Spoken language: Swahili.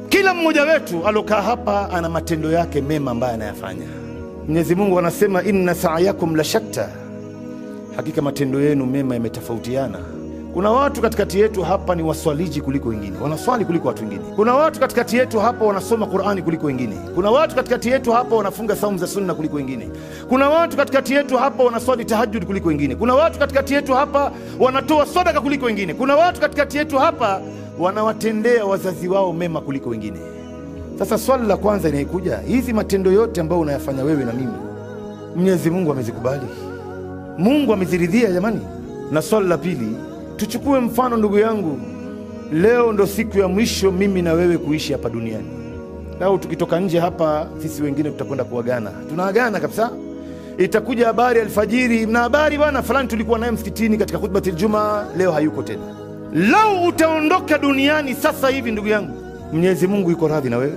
Kila mmoja wetu alokaa hapa ana matendo yake mema ambayo anayafanya. Mwenyezi Mungu anasema inna sa'yakum la shatta, hakika matendo yenu mema yametofautiana. Kuna watu katikati yetu hapa ni waswaliji kuliko wengine, wanaswali kuliko watu wengine. Kuna watu katikati yetu hapa wanasoma Qur'ani kuliko wengine. Kuna watu katikati yetu hapa wanafunga saumu za sunna kuliko wengine. Kuna watu katikati yetu hapa wanaswali tahajjud kuliko wengine. Kuna watu katikati yetu hapa wanatoa sadaka kuliko wengine. Kuna watu katikati yetu hapa wanawatendea wazazi wao mema kuliko wengine. Sasa swali la kwanza inaikuja, hizi matendo yote ambayo unayafanya wewe na mimi, Mwenyezi Mungu amezikubali? Mungu ameziridhia jamani? Na swali la pili, tuchukue mfano ndugu yangu, leo ndo siku ya mwisho mimi na wewe kuishi hapa duniani. Lau tukitoka nje hapa sisi wengine tutakwenda kuagana, tunaagana kabisa. Itakuja habari alfajiri, na habari bwana fulani tulikuwa naye msikitini katika khutbatil Juma, leo hayuko tena. Lau utaondoka duniani sasa hivi ndugu yangu, Mwenyezi Mungu yuko radhi na wewe?